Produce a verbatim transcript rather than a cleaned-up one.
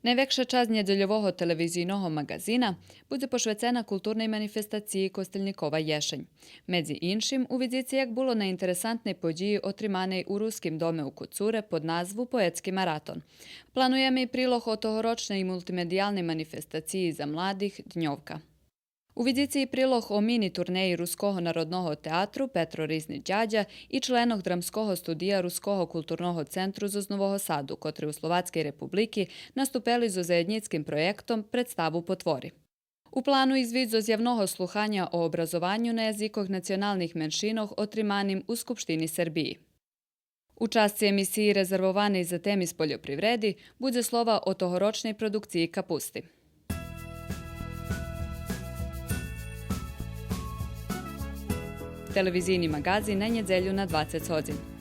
Найвекша часц нєдзельового телевизийного маґазина будзе пошвецена културней манифестациї Костельникова єшень. Медзи иншим, увидзице як було на интересантней подїї отриманей у Руским доме у Коцуре под назву Поетски маратон. Плануєме и прилог о тогорочней мултимедиялней манифестациї за младих Дньовка. Увидзице и прилог о мини турнеї Руского народного театру Петро Ризни Дядя и членох Драмского студия Руского културного центру зоз Нового Саду, котри у Словацкей Републики наступели зоз заєднїцким проєктом Представу по твори. У плану и звит зоз явного слуханя о образованю на язикох националних меншинох отриманим у Скупштини Сербиї. У часци емисиї резервованей за теми з польопривреди будзе слова о тогорочней продукциї капусти. Телевизийни маґазин на нєдзелю на двацец годзин.